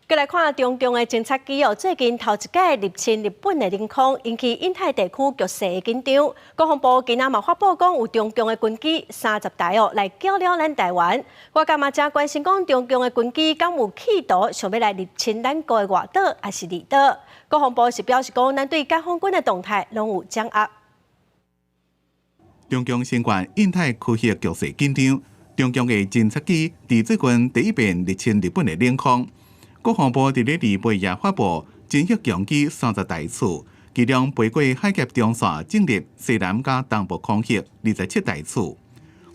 閣來看中共的偵察機哦，最近頭一擺入侵日本的領空，引起印太地區局勢的緊張。國防部今仔嘛發布講，有中共的軍機30台哦來攪擾咱台灣。外界嘛誠關心講，中共的軍機敢有企圖想欲來入侵咱國的外島抑是離島？國防部是表示講，咱對解放軍的動態攏有掌握。中共新冠印太區域局勢緊張，中共的偵察機佇最近第一遍入侵日本的領空。國防部佇咧28日發布，偵察強機30台次，其中飛過海峽中線進入西南佮東部空域27台次，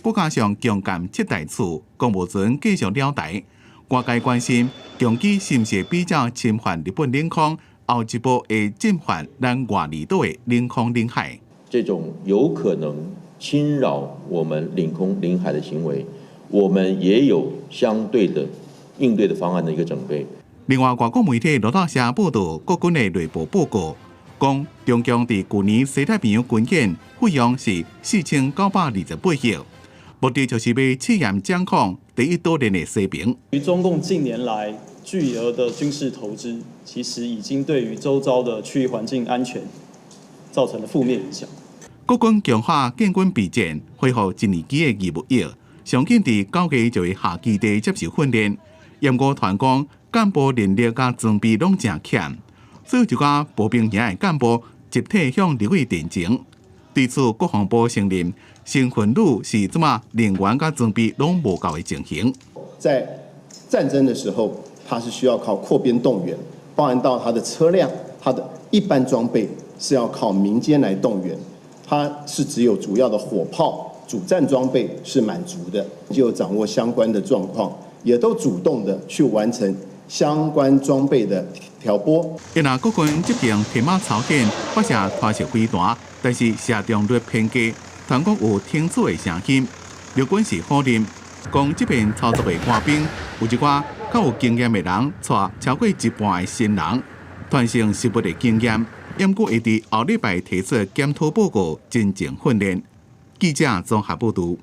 閣加上強艦7台次，公務船繼續2台。外界關心強機是毋是比照侵犯日本領空，後一步會進犯咱外離島的領空領海。這種有可能侵擾我們領空領海的行為，我們也有相對的應對的方案的一個準備。另外，外國媒體路透社報導，國軍的內部報告講，中共佇舊年西太平洋軍演費用是4928億，目的就是欲試驗掌控第一島鏈的水平。於中共近年來巨額的軍事投資，其實已經對於周遭的區域環境安全造成了負面影響。國軍強化建軍備戰，恢復一年期的義務役，上緊佇9月就會下基地接受訓練。毋過傳講幹部人力佮裝備攏誠欠，所以一寡步兵營的幹部集體向立委陳情。對此，國防部承認，新婚女是這馬人員佮裝備攏無夠的情形。在戰爭的時候，它是需要靠擴編動員，包含到它的車輛、它的一般裝備是要靠民間來動員，它是只有主要的火炮、主戰裝備是滿足的，就掌握相關的狀況。也都主動的去完成相關裝備的調撥。若國軍執行天馬操演，發射拖石飛彈，但是射中率偏低，傳講有停止的聲音。陸軍是否認，講這遍操作的官兵有一寡較有經驗的人，帶超過一半的新人，傳承實務的經驗，毋過會佇後禮拜提出檢討報告，進行訓練。記者綜合報導。